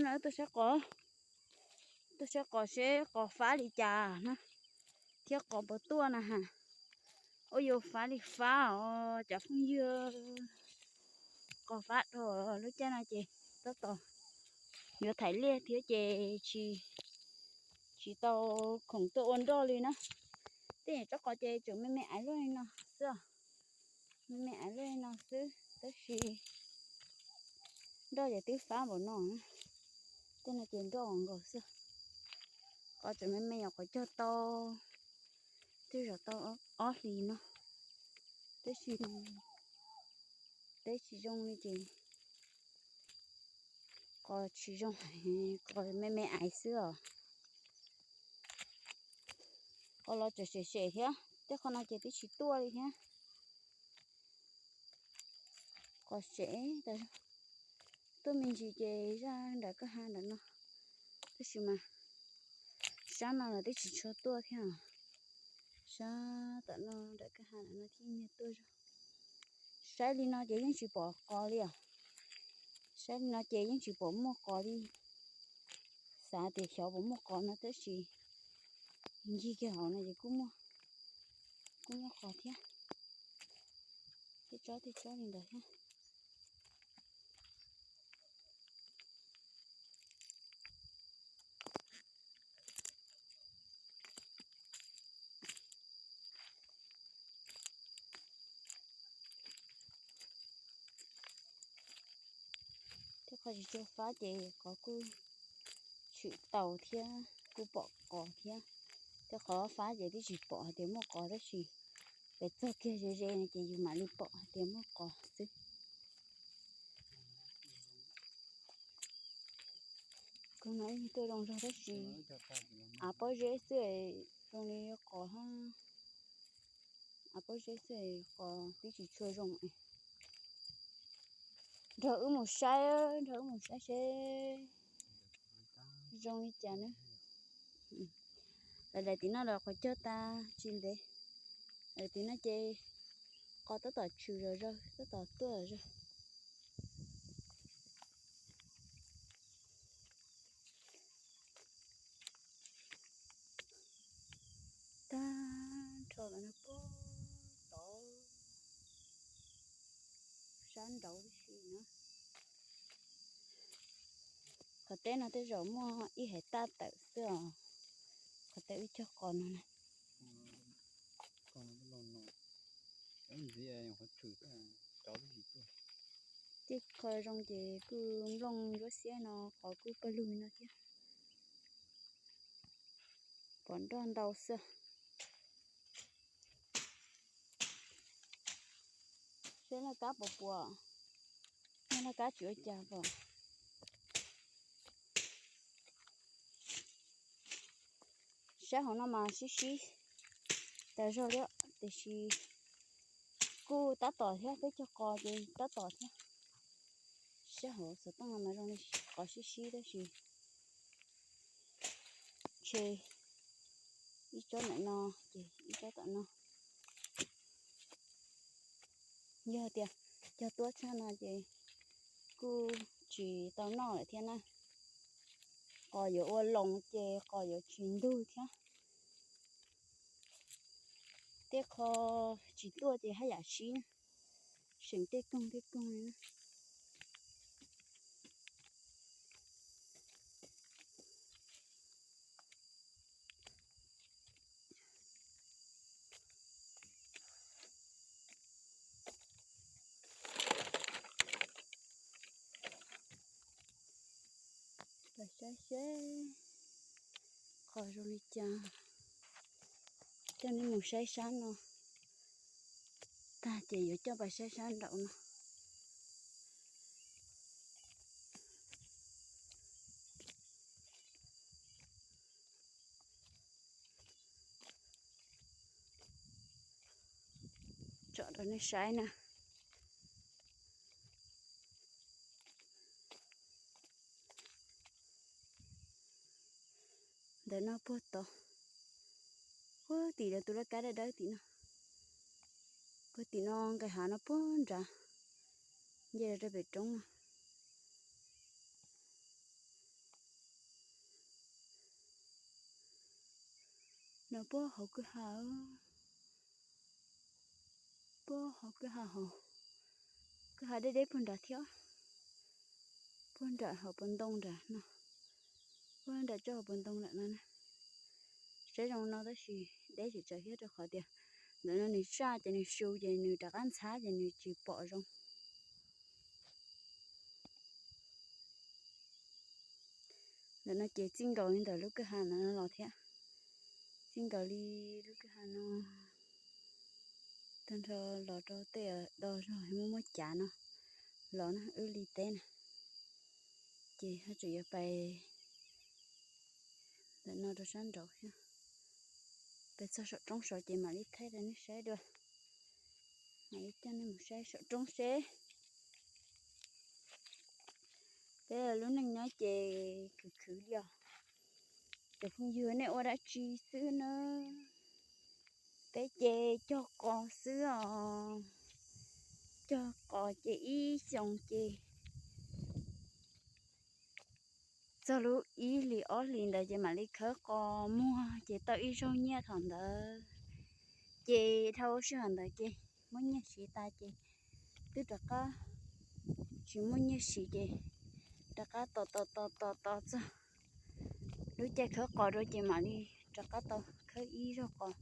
No tuaj saib qos, tuaj saib qos seb qos fab li cas na, thiab qos puas tuaj na has. Ua yuav fab li fab os cov phooj ywg. Qos fab dhau lub caij no ces tab tom yuav thaiv liaj thiab ces tsis, tsis tau khoom tuaj ua nroj li na. Tej nyuam tsob qos ces tseem me me aiv luaj li no xwb, me me aiv luaj li no xwb tab sis nroj ces twb fab npaum no. Tej no ces nroj nkaus xwb. Qos tseem me me nyuam qhuav cog tau, twb zaum tau ob hlis no, tab sis teb tsis zoo li ces qos tsis zoo, qos me me aiv xwb os. Qos los tseem sem sem thiab, tej qhov no ces twb tsis tuaj li thiab. Qos sem tas, tuaj me ntsis ces zaj nram kwj ha nram no, tab sis mas sab no los twb tsis tshua tuaj thiab. Sab tom no nram kwj ha nram no thiaj nyiag tuaj zog. Saib li no ces yeej tsis pom qos li os. Saib li no ces yeej tsis pom muaj qos li. Xav tias xyov puas muaj qos no tab sis ncig kiag hauv no ces kuj muaj, kuj muaj qos thiab. Tej tsob tej tsob li ntawd thiab. Tej qhov tsis tshua fab ces qos kuj tshwm tau thiab kuj pom qos thiab. Tej qhov fab ces twb tsis pom hais tias muaj qos tab sis pem txog kiag ze ze no ces yus mam li pom hais tias muaj qos xwb. Koog no tuaj zoo zog tab sis av pob zeb xwb zoo li qos, av pob zeb xwb qos twb tsis tshua zoo. Nrog wb mus saib, nrog wb mus saib seb zoo li cas na. Lawv daim tim no lawv qhuav cog tas tsis ntev, lawv tim no ces qos tab tom tshwm zom zaws tab tom tuaj zog. Tag nrho lawm no puag tod, sab nraud tib si na. Qhov teb no tej zaum muaj ib hais taj tawm xwb os. Qhov teb wb cog qos no na. Tej qho zoo ces kuj nplooj ncuab xiab no qos kuj pawg lug no thiab. Pom nroj ntau xwb. Seb laj kab puas puas, yog laj kab tsis ua cas pom. Sab hauv no mas sib sib tas zog thiab tiam sis kuj tab tom thiab, peb cog qos ces tab tom thiab. Sab hauv xov tooj no mas zoo li qos sib sib tab sis ntshe ib tsob ntawm no ces ib tsob tom no. Yog tias cog tuab tshaj no ces kuj tsis tau noj lawm thiab na. Qos yuav ua loos ces qos yuav tsis ntug thiab. Tej qho tsis tuaj ces haj yam sib, seem tej koog tej koog li na. Pais saib seb qhov zoo li cas, coj nej mus saib sab no tag ces yuav coj pais saib sab nraum no. Tsom rau nej saib na. Ntawm no puag tod, puag tim lawv tus laj kab dawb dawb tim no, puag tim no nqes hav no puag nrad, nce rau pem roob no. No puag hauv kwj ha, puag hauv kwj ha hauv, kwj ha deb deb puag nrad thiab, puag nram hauv puag ntoo nrad no, puag nram tsob hauv puag ntoo nram no na. Saib zoo no tab sis deb tsis tsawg thiab rau qhov tias ntawm no nws saj ces nws su ces nws rov qab ntxhab ces nws tsis pom zoo. Ntawm no ces txij nkaus li ntawm lub kwj ha ntawm no los thiab, txij nkaus li lub kwj ha no tag nrho los rau tej do zog muaj muaj cav no los na, wb li teb na. Ces ho tseem yuav pais ntawm no rau sab nraud thiab, pais txog saum roob saud ces mam li thaij rau nej saib dua. Mam li coj nej mus saib saum roob seb. Peb lub neej nyob ces khwv khwv li os. Cov phooj ywg, nej ua dab tsi xwb na? Peb ces cog qos xwb os. Cog qos ces ib xyoos ces txog lub ib hlis ob hlis ntawd ces mam li khawb qos muag ces tau ib zaug nyiaj thaum ntawd. Ces dhau sij hawm ntawd ces muab nyiaj siv tas ces twb rov qab tsis muaj nyiaj siv ces rov qab tos tos tos tos tos txog lub caij khawb qos rau ces mam li rov qab tau khawb ib zaug qos.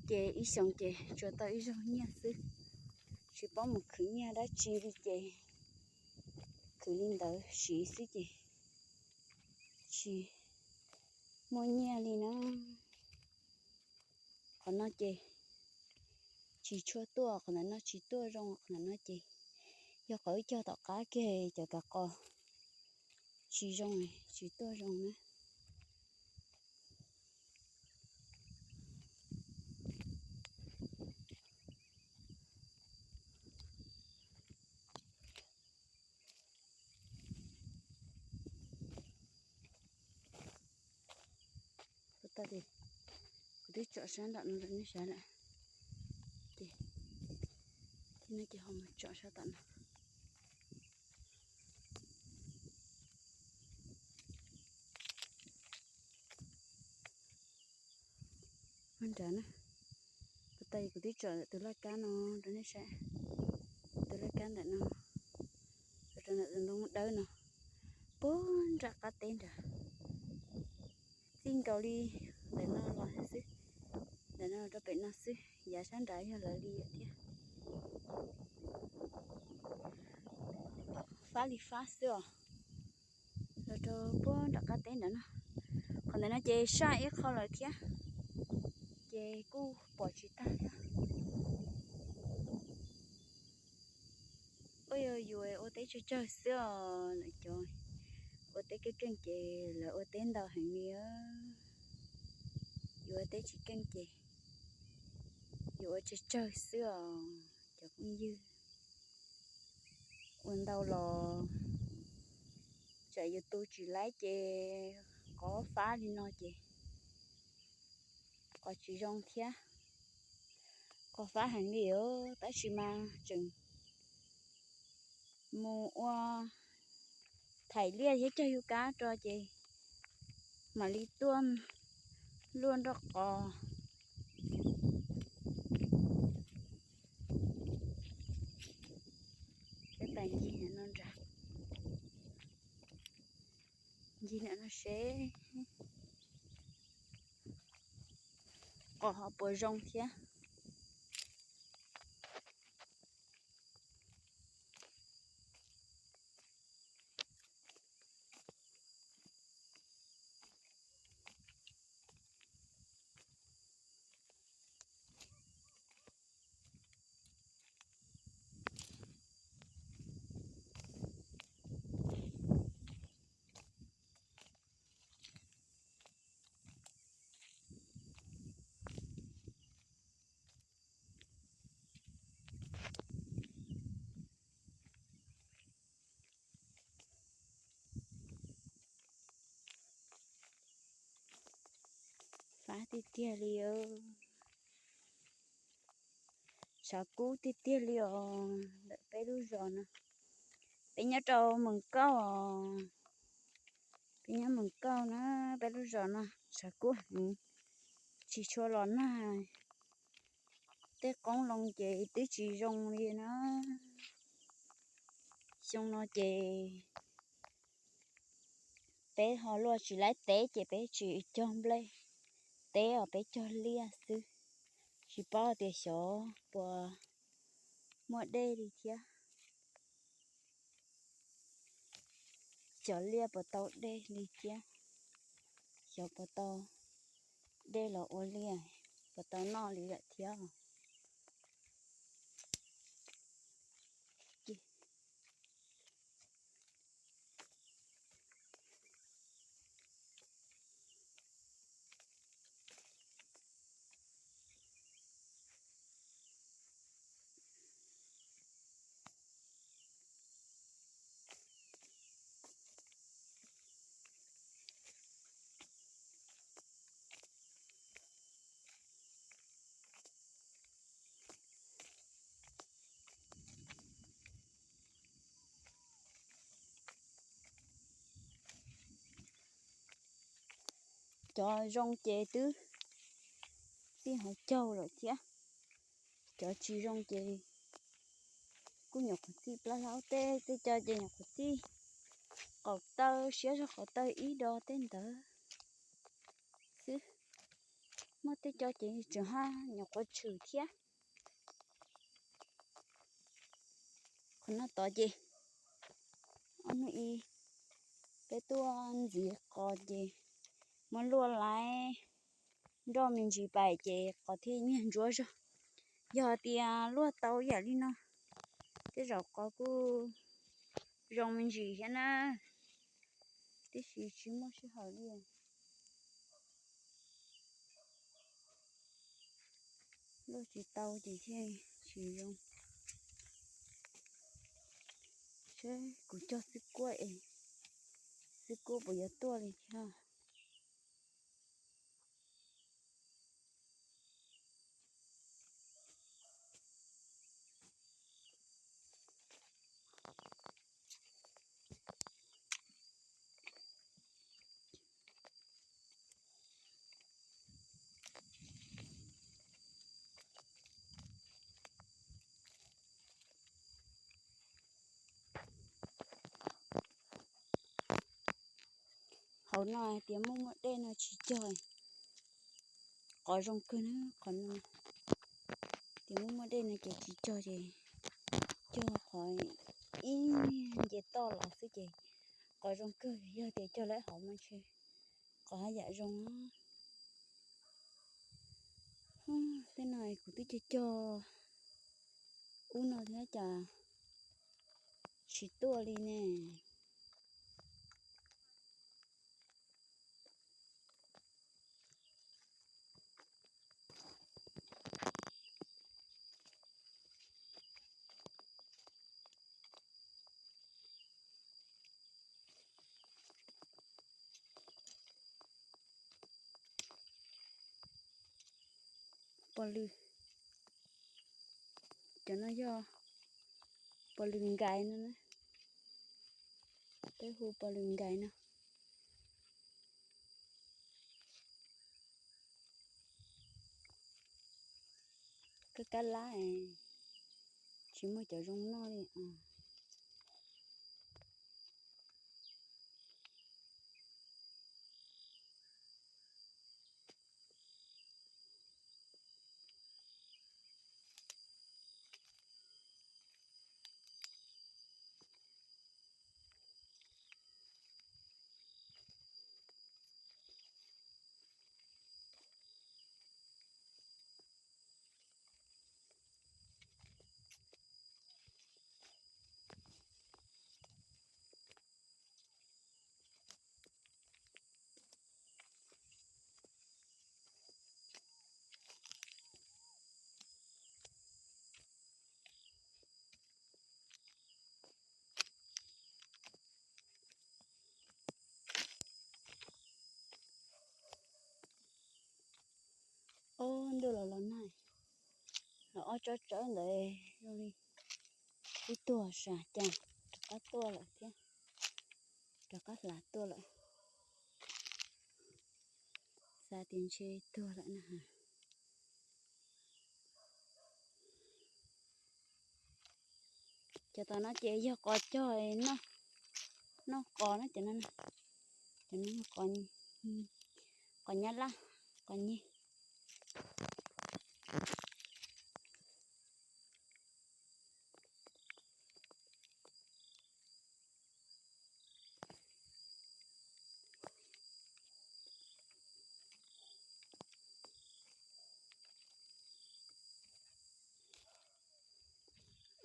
Ces ib xyoos ces tsuas tau ib zaug nyiaj xwb, tsis paub mus khwv nyiaj dab tsi li ces khwv li ntawd siv xwb ces tsis muaj nyiaj li na. Qhov no ces tsis tshua tuaj, qhov ntawm no tsis tuaj zoo, qhov ntawm no ces yog qhov wb cog tom qab kiag cov kav qos tsis zoo, tsis tuaj zoo na. Kuv twb tsom sab nram no rau nej saib lawm, ces tib no ces ho mus tsom sab tom no. Ua nrad na, kuv tas kuv twb tsom ntawm tus laj kab no rau nej saib, tus laj kab ntawm no, rau ntawm tus ntoo dawb no, puag nram qab teb nrad, txij nkaus li ntawm no los xwb, ntawm no rau pem no xwb, yav sab nrad yog lawv li thiab. Fab li fab xwb os. Los rau puag nram qab teb ntawd no, qhov ntawd no ces saj ib qho lawm thiab, ces kuj pom tsis tag thiab. Ua yog yus ua teb tsawg tsawg xwb os, lawv cov ua teb keej keej ces lawv ua teb ntau heev li. Yus ua teb tsis keej ces yus ua tsawg tsawg xwb os cov phooj ywg. Ua ntau los tsam yus tu tsis laib ces qos fab li no ces qos tsis zoo thiab. Qos fab heev li os, tab sis mas tseem mus ua thaim liaj thiab cog yus kab rau ces mam li tuaj luaj nroj qos. Peb pais ncig ntawm no nrad, ncig ntawm no seb qos ho puas zoo thiab. Fab tiag tiag li, tshav kub tiag tiag li os ntawm peb lub zos no. Peb nyob rau Mees Kauj os, peb nyob Mees Kauj na, peb lub zos no tshav kub heev. ris tshua los nag, tej qoob loo ces twb tsis zoo li na. Xyoo no ces peb ho luaj tsis laib teb ces peb tsis cog nplej teb os, peb cog liaj xwb. Tsis paub tias xyov puas muaj dej li thiab. Xyov liaj puas tau dej li thiab, xyov puas tau dej los ua liaj, puas tau noj li lawm thiab. Cov zoo ces twb txij hauv caug lawm thiab, cov tsis zoo ces kuj nyuam qhuav txij plab hlaub, tej tej co ces nyuam qhuav txij qaum taw, siab zog qaum taw ib do tej ntawd xwb. Muaj tej co ces tseem haj nyuam qhuav tshwm thiab. Qhov no tod ces ob hnub ib peb tuaj ntxiv qos ces muab luaj laiv nroj me ntsis pais ces qos thiaj nyiag ntsuav zog. Yog tias luaj tau yam li no, tej zaum qos kuj zoo me ntsis thiab na, tiam sis tsis muaj sij hawm li. Luaj tsis tau ces thiaj tsis zoo. Seb kuv cog xwb kuab es, xwb kuab puas yuav tuaj li thiab. Hauv no hais tias muaj muaj dej no tsis cog, qos zoo kawg na qhov no. Tias muaj muaj dej no ces tsis cog ces cog qhov ib nce toj los xwb ces qos zoo kawg, yog tias cog lawm hauv mas ntshe qos haj yam zoo. Tej no kuv twb cog cog ub no thiab cas tsis tuaj li ne. Pos lws, cov no yog pos lws nkais no na, peb hu pos lws nkais no. Kab kab lab, tsis muaj cov zoo noj li. Ob ntuj los los nag, los ob tsob tsawb ntawd zoo li twb tuag sas cas rov qab tuaj lawm thiab, rov qab hlav tuaj lawm. Tias ntshe tuag lawm na. Cov tom no ces yog qos cog, noj qos na cov no. Cov no yog qos nyab laj, qos nyeg.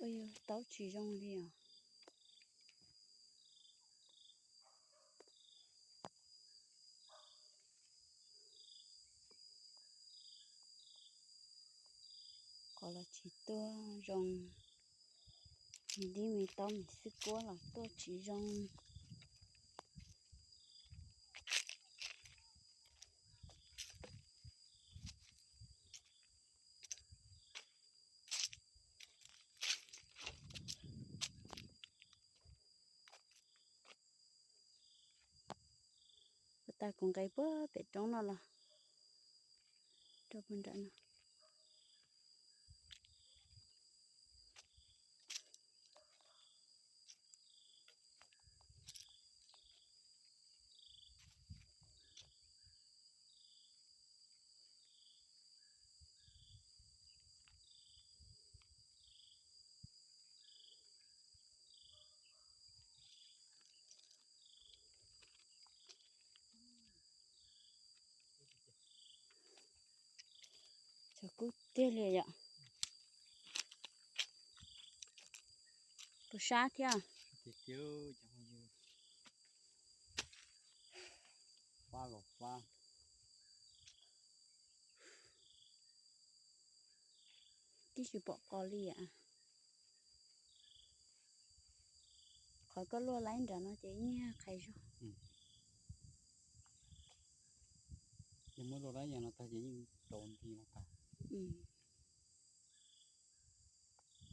Ua yog taub tsis zoo li os. Qos los tsis tuaj zoo, me dib me taub me xwb kuab los tuaj tsis zoo. Puag ta kuv nqes puag pem roob no los rau puag nram no. Tshav kub tiag li yom. Puas sab thiab? Twb tsis pom qos li yam. Qhov koj luaj laib nram no ces nyiag qhais zog. Yog muab luaj laib yam no tag ces yeej rau nti no tag.